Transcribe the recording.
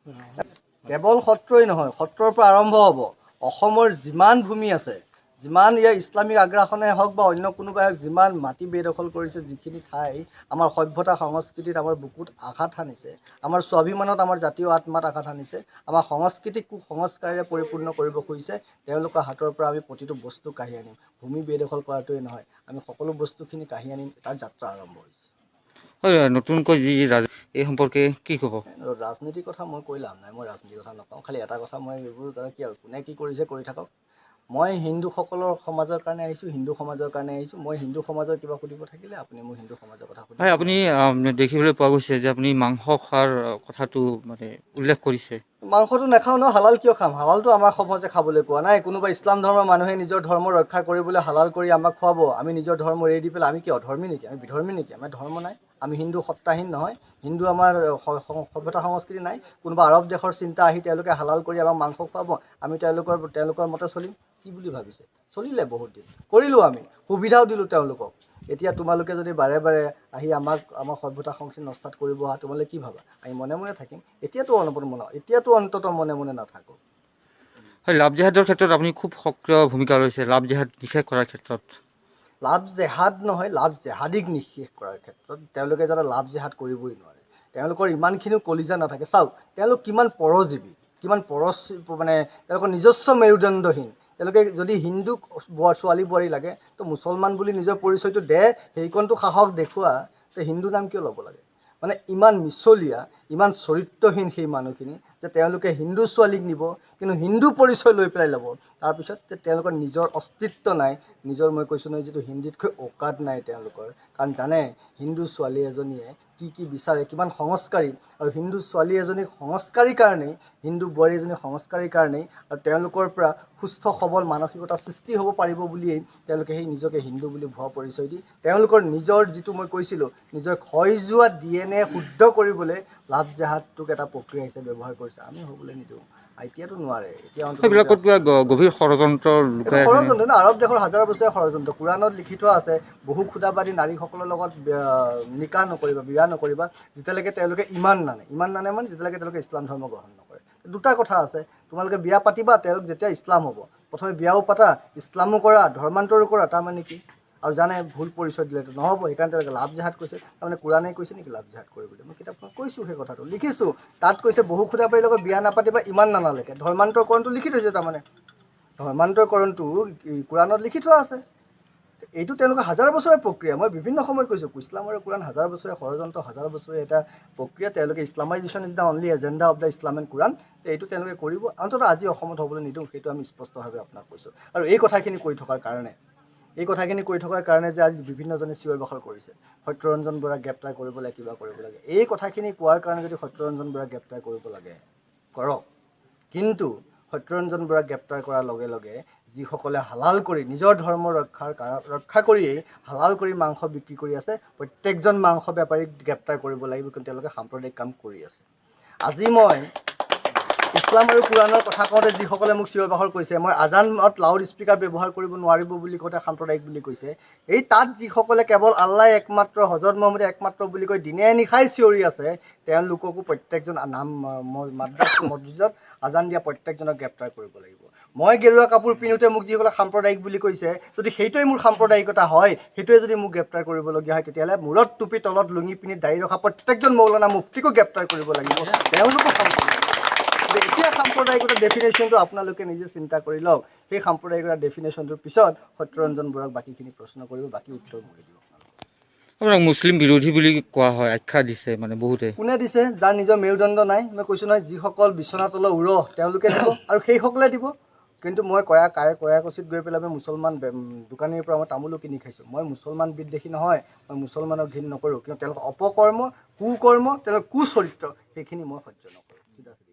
কেৱল সত্ৰই নহয়, সত্ৰৰ পৰা আৰম্ভ হ'ব। অসমৰ যিমান ভূমি আছে, যিমান ইয়াৰ ইছলামিক আগ্ৰাসনে হওক বা অন্য কোনোবাই হওক, যিমান মাটি বেদখল কৰিছে, যিখিনি ঠাই আমাৰ সভ্যতা সংস্কৃতিত আমাৰ বুকুত আঘাত সানিছে, আমাৰ স্বাভিমানত, আমাৰ জাতীয় আত্মাত আঘাত সানিছে, আমাৰ সংস্কৃতিক কুসংস্কাৰেৰে পৰিপূৰ্ণ কৰিব খুজিছে, তেওঁলোকৰ হাতৰ পৰা আমি প্ৰতিটো বস্তু কাঢ়ি আনিম। ভূমি বেদখল কৰাটোৱেই নহয়, আমি সকলো বস্তুখিনি কাঢ়ি আনিম। তাৰ যাত্ৰা আৰম্ভ হৈছে। হয়, নতুনকৈ যি এই সম্পৰ্কে কি ক'ব? ৰাজনীতিৰ কথা মই কৈ লাভ নাই, মই ৰাজনীতিৰ কথা নকওঁ। খালি এটা কথা, মই এইবোৰ কি আৰু কোনে কি কৰিছে কৰি থাকক। মই হিন্দুসকলৰ সমাজৰ কাৰণে আহিছোঁ, হিন্দু সমাজৰ কাৰণে আহিছোঁ। মই হিন্দু সমাজৰ কিবা সুধিব থাকিলে আপুনি মোক হিন্দু সমাজৰ কথা সুধিব। হয়, আপুনি দেখিবলৈ পোৱা গৈছে যে আপুনি মাংস খোৱাৰ কথাটো মানে উল্লেখ কৰিছে। মাংসটো নাখাওঁ ন, হালাল কিয় খাম? হালালটো আমাৰ সমাজে খাবলৈ কোৱা নাই। কোনোবা ইছলাম ধৰ্মৰ মানুহে নিজৰ ধৰ্ম ৰক্ষা কৰিবলৈ হালাল কৰি আমাক খুৱাব, আমি নিজৰ ধৰ্ম এৰি দি পেলাই আমি কি অধৰ্মী নেকি? আমি বিধৰ্মী নেকি? আমাৰ ধৰ্ম নাই? আমি হিন্দু সত্তাহীন নহয়? হিন্দু আমাৰ সভ্যতা সংস্কৃতি নাই? কোনোবা আৰৱ দেশৰ চিন্তা আহি তেওঁলোকে হালাল কৰি আমাক মাংস খুৱাব, আমি তেওঁলোকৰ মতে চলিম? কি বুলি ভাবিছে? চলিলে বহুত দিন কৰিলোঁ, আমি সুবিধাও দিলোঁ তেওঁলোকক। এতিয়া তোমালোকে যদি বাৰে বাৰে আহি আমাক আমাৰ সভ্যতা সংস্কৃতি নস্যাৎ কৰিব আহা, তোমালোকে কি ভাবা আমি মনে মনে থাকিম? এতিয়াতো অলপত মনে, এতিয়াতো অন্ততঃ মনে মনে নাথাকোঁ। হয়, লাভ জেহাদৰ ক্ষেত্ৰত আপুনি খুব সক্ৰিয় ভূমিকা লৈছে। লাভ জেহাদ নিষেধ কৰাৰ ক্ষেত্ৰত? লাভ জেহাদ নহয়, লাভ জেহাদীক নিষেধ কৰাৰ ক্ষেত্ৰত। তেওঁলোকে যাতে লাভ জেহাদ কৰিবই নোৱাৰে, তেওঁলোকৰ ইমানখিনিও কলিজা নাথাকে। চাওক, তেওঁলোক কিমান পৰজীৱী, কিমান মানে তেওঁলোকৰ নিজস্ব মেৰুদণ্ডহীন। তেওঁলোকে যদি হিন্দুক ছোৱালী বোৱাৰী লাগে তো মুছলমান বুলি নিজৰ পৰিচয়টো দে, সেইকণটো সাহস দেখুওৱা, তো হিন্দু নাম কিয় ল'ব লাগে? মানে ইমান মিছলীয়া, ইমান চৰিত্ৰহীন সেই মানুহখিনি যে তেওঁলোকে হিন্দু ছোৱালীক নিব, কিন্তু হিন্দু পৰিচয় লৈ পেলাই ল'ব। তাৰপিছত তেওঁলোকৰ নিজৰ অস্তিত্ব নাই, নিজৰ, মই কৈছোঁ নহয়, যিটো হিন্দীতকৈ ঔকাত নাই তেওঁলোকৰ। কাৰণ জানে হিন্দু ছোৱালী এজনীয়ে কি কি বিচাৰে, কিমান সংস্কাৰী। আৰু হিন্দু ছোৱালী এজনীক সংস্কাৰী কাৰণেই, হিন্দু বোৱাৰী এজনী সংস্কাৰী কাৰণেই আৰু তেওঁলোকৰ পৰা সুস্থ সবল মানসিকতা সৃষ্টি হ'ব পাৰিব বুলিয়েই তেওঁলোকে সেই নিজকে হিন্দু বুলি ভুৱা পৰিচয় দি তেওঁলোকৰ নিজৰ যিটো মই কৈছিলোঁ, নিজৰ ক্ষয় যোৱা DNA শুদ্ধ কৰিবলৈ লাভ জেহাদটোক এটা প্ৰক্ৰিয়া হিচাপে ব্যৱহাৰ কৰিছে। আমি হ'বলৈ নিদিওঁ। এতিয়াতো নোৱাৰে, এতিয়া সেইবিলাকত কিবা গভীৰ ষড়যন্ত্ৰ লুকাই আছে? ষড়যন্ত্ৰ ন, আৰৱ দেশৰ হাজাৰ বছৰীয়া ষড়যন্ত্ৰ। কোৰাণত লিখি থোৱা আছে, বহু খুদাবাদী নাৰীসকলৰ লগত নিকাহ নকৰিবা, বিয়া নকৰিবা, যেতিয়ালৈকে তেওঁলোকে ইমান নানে। ইমান নানে মানে যেতিয়ালৈকে তেওঁলোকে ইছলাম ধৰ্ম গ্ৰহণ নকৰে। দুটা কথা আছে, তোমালোকে বিয়া পাতিবা তেওঁলোক যেতিয়া ইছলাম হ'ব। প্ৰথমে বিয়াও পাতা, ইছলামো কৰা, ধৰ্মান্তৰো কৰা, তাৰমানে কি? আৰু জানে ভুল পৰিচয় দিলেতো নহ'ব, সেইকাৰণে তেওঁলোকে লাভ জেহাদ কৈছে। তাৰমানে কোৰাণে কৈছে নেকি লাভ জেহাদ কৰিবলৈ? মই কিতাপখন কৈছোঁ, সেই কথাটো লিখিছোঁ। তাত কৈছে বহু খুদাবাৰীৰ লগত বিয়া নাপাতিবা ইমান নানালৈকে। ধৰ্মান্তৰকৰণটো লিখি থৈছে, তাৰমানে ধৰ্মান্তৰকৰণটো কোৰাণত লিখি থোৱা আছে। এইটো তেওঁলোকৰ হাজাৰ বছৰৰ প্ৰক্ৰিয়া। মই বিভিন্ন সময়ত কৈছোঁ, ইছলাম আৰু কোৰাণ হাজাৰ বছৰীয়া ষড়যন্ত্ৰ, হাজাৰ বছৰীয়া এটা প্ৰক্ৰিয়া। তেওঁলোকে Islamization is the only agenda of the Islam and Quran. এইটো তেওঁলোকে কৰিব, অন্ততঃ আজি অসমত হ'বলৈ নিদিওঁ, সেইটো আমি স্পষ্টভাৱে আপোনাক কৈছোঁ। আৰু এই কথাখিনি কৈ থকাৰ কাৰণে, এই কথাখিনি কৈ থকাৰ কাৰণে যে আজি বিভিন্নজনে চিঞৰ বাখৰ কৰিছে, সত্যৰঞ্জন বৰাক গ্ৰেপ্তাৰ কৰিব লাগে, কিবা কৰিব লাগে, এই কথাখিনি কোৱাৰ কাৰণে যদি সত্যৰঞ্জন বৰাক গ্ৰেপ্তাৰ কৰিব লাগে কৰক, কিন্তু সত্যৰঞ্জন বৰাক গ্ৰেপ্তাৰ কৰাৰ লগে লগে যিসকলে হালাল কৰি নিজৰ ধৰ্ম ৰক্ষা কৰিয়েই হালাল কৰি মাংস বিক্ৰী কৰি আছে, প্ৰত্যেকজন মাংস বেপাৰীক গ্ৰেপ্তাৰ কৰিব লাগিব, কিন্তু তেওঁলোকে সাম্প্ৰদায়িক কাম কৰি আছে। আজি মই ইছলাম আৰু কোৰাণৰ কথা কওঁতে যিসকলে মোক চিঞৰ বাখৰ কৰিছে, মই আজানত লাউড স্পীকাৰ ব্যৱহাৰ কৰিব নোৱাৰিব বুলি কওঁতে সাম্প্ৰদায়িক বুলি কৈছে, এই তাত যিসকলে কেৱল আল্লাই একমাত্ৰ, হজৰত মহম্মদে একমাত্ৰ বুলি কৈ দিনে নিশাই চিঞৰি আছে, তেওঁলোককো প্ৰত্যেকজন নাম মাদ্ৰাছ মছজিদত আজান দিয়া প্ৰত্যেকজনক গ্ৰেপ্তাৰ কৰিব লাগিব। মই গেৰুৱা কাপোৰ পিন্ধোতে মোক যিসকলে সাম্প্ৰদায়িক বুলি কৈছে, যদি সেইটোৱে মোৰ সাম্প্ৰদায়িকতা হয়, সেইটোৱে যদি মোক গ্ৰেপ্তাৰ কৰিবলগীয়া হয়, তেতিয়াহ'লে মূৰত টুপি তলত লুঙি পিন্ধি দাড়ি ৰখা প্ৰত্যেকজন মৌলানা মুফতিকো গ্ৰেপ্তাৰ কৰিব লাগিব, তেওঁলোকো সাম্প্ৰদায়িক। এতিয়া সাম্প্ৰদায়িকতাৰ ডেফিনেশ্যনটো আপোনালোকে নিজে চিন্তা কৰি লওক। সেই সাম্প্ৰদায়িকতাৰ ডেফিনেশ্যনটোৰ পিছত সত্যৰঞ্জন বৰাক বাকীখিনি প্ৰশ্ন কৰিব, বাকী উত্তৰ মই দিম। আপোনাক মুছলিম বিৰোধী বুলি কোৱা হয়, আখ্যা দিছে মানে বহুতে। কোনে দিছে? যাৰ নিজৰ মেৰুদণ্ড নাই। মই কৈছোঁ নহয়, যিসকল বিচনা তলৰ উৰহ তেওঁলোকে দিব, আৰু সেইসকলে দিব। কিন্তু মই কয়াকুছিত গৈ পেলাই মই মুছলমান দোকানীৰ পৰা মই তামোলো কিনি খাইছোঁ। মই মুছলমান বিদ্বেষী নহয়, মই মুছলমানক ঘৃণ নকৰোঁ, কিন্তু তেওঁলোকৰ অপকৰ্ম, কুকৰ্ম, তেওঁলোকৰ কুচৰিত্ৰ, সেইখিনি মই সহ্য নকৰোঁ। চিধা চিধি।